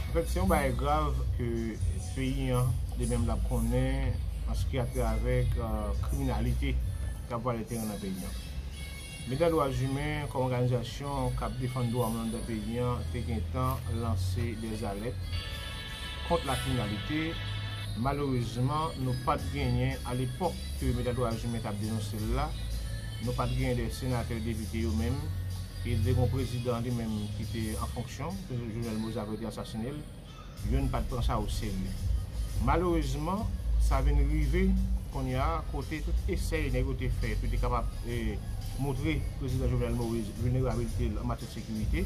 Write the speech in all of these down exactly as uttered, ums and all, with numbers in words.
Anfèt, se yon bagay grav ke peyi an, li menm, l ap konnen an se ki a travè, euh, kriminalite k ap vale teren nan peyi an. Medam dwa imen, kòm òganizasyon k ap defann dwa moun anndan peyi an, te gentan lanse dèzalèt kont lakriminalite. Malerezman, nou pa t genyen, alepòk ke medam dwa imen t ap denonse l la, nou pa t genyen de senatè, depite yo menm, e te gen yon prezidan li menm ki te an fonksyon, Jovenel Moïse, avè te ansasinen l. Youn pa t pran sa o serye. Malerezman, sa vin rive kounye a, kote tout esèy nèg yo te fè pou te kapab, eh, montre prezidan Jovenel Moïse vilnerablite l an matyè de sekirite.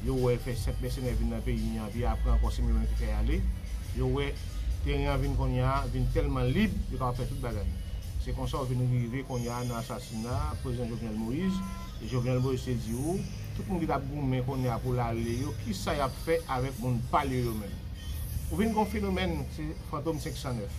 Yo wè fè senp mèsenè vin nan peyi an, pi apre ankò se menm ki fè y ale. Yo wè teren an vin kounye a, vin tèlman lib, yo kapab fè tout bagay. Se konsa w vin rive kounye a nan asasina prezidan Jovenel Moïse. E Jovenel Moïse te di ou, tout moun ki t ap goumen kounye a pou l ale yo, kisa y ap fè avèk moun pa l yo, yo menm? Ou vin gen yon fenomèn, se Fantom senk san nèf,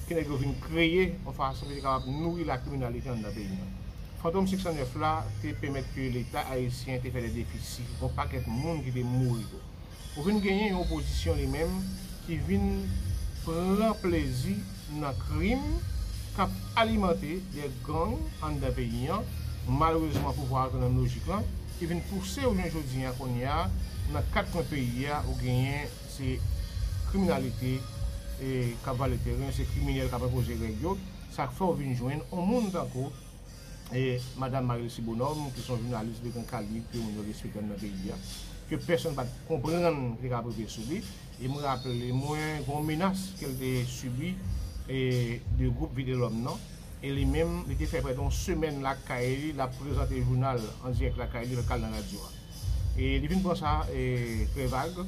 ke nèg yo vin kreye yon fason pou yo te kapab nouri lakriminalite anndan peyi an. Fantom senk san nèf la te pèmèt ke Leta ayisyen te fè de defisi, yon pakèt moun ki te mouri tou. Ou vin genyen yon opozisyon li menm ki vin pran plezi nan krim k ap alimante de gang anndan peyi an. Malerezman, pouvwa a rete nan lojik lan, ki vin pouse w jounen jodi a kounye a, nan kat kwen peyi a, ou genyen se kriminalite, e, k ap vale teren, se kriminèl k ap enpoze règ yo. Sa k fè w vin jwenn yon moun tankou e Madanm Marylucy Bonhomme, ki se yon jounalis de gran kalib ke moun yo respekte anndan peyi a, ke pèsonn pa t konprann ki te ka rive sou li. E m raple mwen, gen yon menas ke l te sibi, e, de gwoup Vitelòm nan. E li menm, li te fè prè de yon semèn lakay li, l ap prezante jounal an dirèk lakay li, l al nan radyo a. E li vin pran sa, e, trè vag.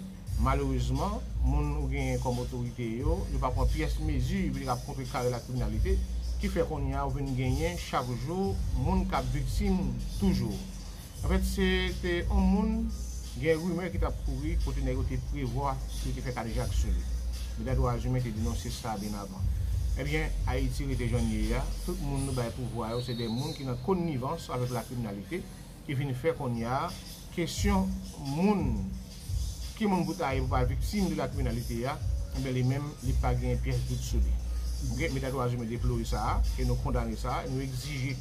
Malerezman, moun ou genyen kòm otorite yo, yo pa pran pyès mezi pou yo te ka kontrekare lakriminalite, ki fè kounye a ou vin genyen chak jou moun k ap viktim toujou. Anfèt, se te yon moun, gen rimè ki t ap kouri kote nèg yo te prevwa pou yo te fè kadejak sou li. Medam dwa imen te denonse sa byen avan. Ebyen, Ayiti rete jan l ye a, tout moun nou bay pouvwa yo, se de moun ki nan konivans avèk lakriminalite, ki vin fè kounye a, kesyon moun, ki moun pou ta ye pou pa viktim de lakriminalite a, enben li menm, li pa gen pyès dout sou li. Ok, Medam dwa imen deplore sa a, e nou kondane sa a, e nou egzije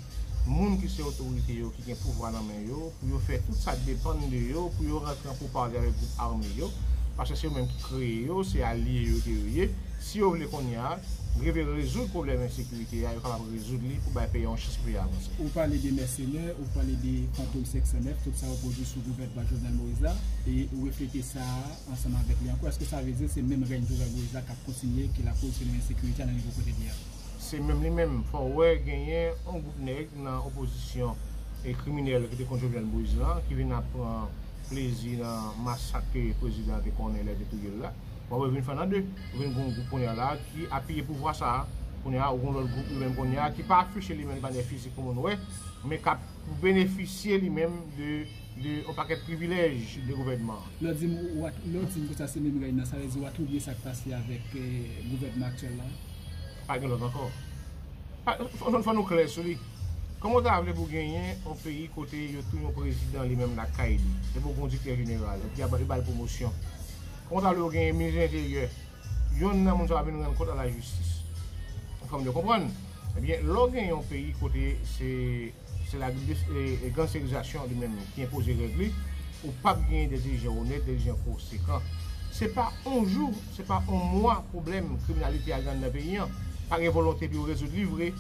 moun ki se otorite yo, ki gen pouvwa nan men yo, pou yo fè tout sa k depann de yo, pou yo rantre an poupawòz avèk gwoup ame yo, paske se yo menm ki kreye yo, se alye yo ke yo ye. Si yo vle kounye a, rive rezoud pwoblèm ensekirite a, yo kapab rezoud li pou bay peyi a yon chans pou peyi a avanse. Ou pale de mèsenè, ou pale de Fantom senk san nèf, tout sa yo pwodui sou gouvènman Jovenel Moïse la, e ou reflete sa a ansanm avèk li ankò. Èske sa vle di se menm rèy Jovenel Moïse la k ap kontinye, ki lakoz fenomèn ensekirite a nan nivo kote l ye a? Se menm li menm. Fò w wè genyen yon gwoup nèg nan opozisyon e kriminèl ki te kont Jovenel Moïse lan, ki vin ap pran plezi nan masak ke prezidan an te konnen lè yo te touye l la. W ap wè vin fè nan de. Ou vin gen yon gwoup kounye a la ki apiye pouvwa sa a. Kounye a, ou gen yon lòt gwoup li menm kounye a ki pa afiche li menm de manyè fizik pou moun wè, men k ap benefisye li menm de, de yon pakèt privilèj de gouvènman an. Lè w di m, w, lè w di m konsa se menm rèy nan, sa vle di w atribye sa k pase avèk, eh, gouvènman aktyèl la? Pa gen lòt ankò. Pa, fò, fò, fò nou klè sou li. Kòman w ta vle pou genyen yon peyi kote yo touye yon prezidan li menm lakay li, epi w gen yon direktè jeneral, epi yo ba l pwomosyon? Kòman w ta vle pou genyen minis enteryè? Yonn nan moun sa yo ap vin rann kont a lajistis. Fò m de konprann. Ebyen, lè w gen yon peyi kote se, se la, e, e, gansterizasyon li menm ki enpoze règ li, ou p ap genyen de dirijan onèt, de dirijan konsekan. Se pa yon jou, se pa yon mwa pwoblèm kriminalite a gen anndan peyi an. Pa gen volonte pou yo rezoud li vre.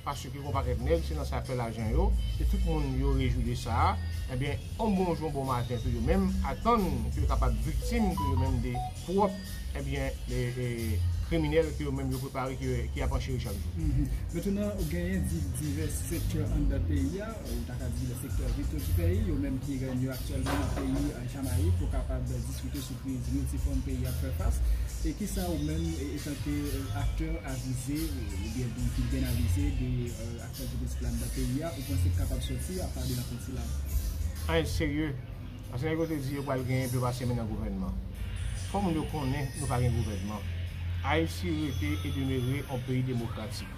Paske gen yon pakèt nèg, se nan sa fè lajan yo, e tout moun yo rejwi de sa a, ebyen, yon bon jou, yon bon maten tou, yo menm atann ke yo kapab viktim tou, yo menm, de pwòp, ebyen, e, e, kriminèl ke yo menm yo prepare, ke, ki ap ancheri chak jou. Mhm. Mentnan, ou genyen di-, divès sektè anndan peyi a, ou ta ka di le secteur vitaux du pays, yo menm ki rènye aktyèlman nan peyi, e, Jamayik, pou kapab diskite sou kriz miltifòm peyi a ap fè fas. E kisa ou menm, e, etanke, e, aktè avize, e, oubyen ki byen avize de, e, aktè politik la anndan peyi a, ou panse k kapab sòti apa de nan konfli la? Anyen serye. Paske nèg yo te di yo pral genyen pèp a se men nan gouvènman. Fò moun yo konnen nou pa gen gouvènman. Ayiti rete e demere yon peyi demokratik.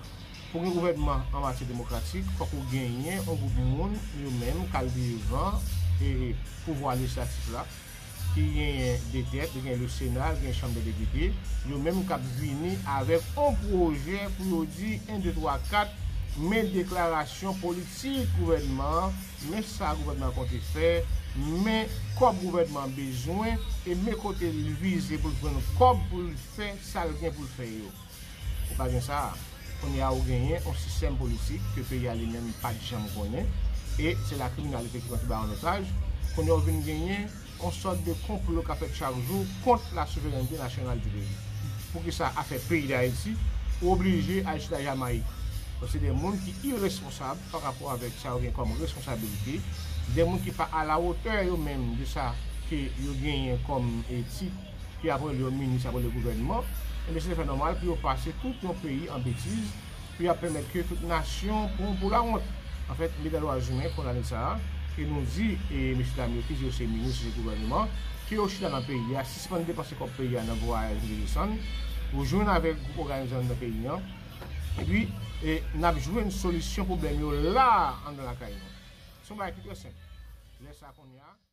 Pou gen gouvènman an matyè demokratik, fòk ou genyen yon gwoup moun, yo menm, k al devan, e, pouvwa lejislatif la, Li genyen de tèt, li genyen le Sena, li genyen Chanm dè Depite, yo menm k ap vini avèk yon pwojè pou yo di en, de, twa, kat, men deklarasyon politik gouvènman an, men sa gouvènman an konte fè, men kòb gouvènman an bezwen, e men kote l vize pou l jwenn kòb pou l fè sa l gen pou l fè yo. Ou pa gen sa a. Kounye a ou genyen yon sistèm politik ke peyi a li menm pa t janm konnen, e se lakriminalite ki pran tout bagay an otaj. Kounye a ou vin genyen yon sòt de konplo k ap fèt chak jou kont la souverènte nasyonal di peyi. Poukisa afè peyi Dayiti ou oblije al chita Jamayik? Donk se de moun ki iresponsab pa rapò avèk sa yo gen kòm responsabilite, de moun ki pa alawotè yo menm de sa ke yo genyen kòm etik, ki ap rele yo minis, ap rele yo gouvènman, ebyen se te fè nòmal pou yo pase tout yon peyi an betiz, pou y ap pèmèt ke tout nasyon pran pou lawont. Anfèt, Leta dwa imen kondane sa a, e nou di, e mesye dam yo ki di yo se minis, se gouvènman, ke yo chita nan peyi a, sispann depanse kòb peyi a nan vwayaj monte desann, pou jwenn avèk gwoup òganizan nan peyi an, epi e, n ap jwenn solisyon pwoblèm yo la a, anndan lakay nou. Se yon bagay ki trè senp. Lè sa kounye a.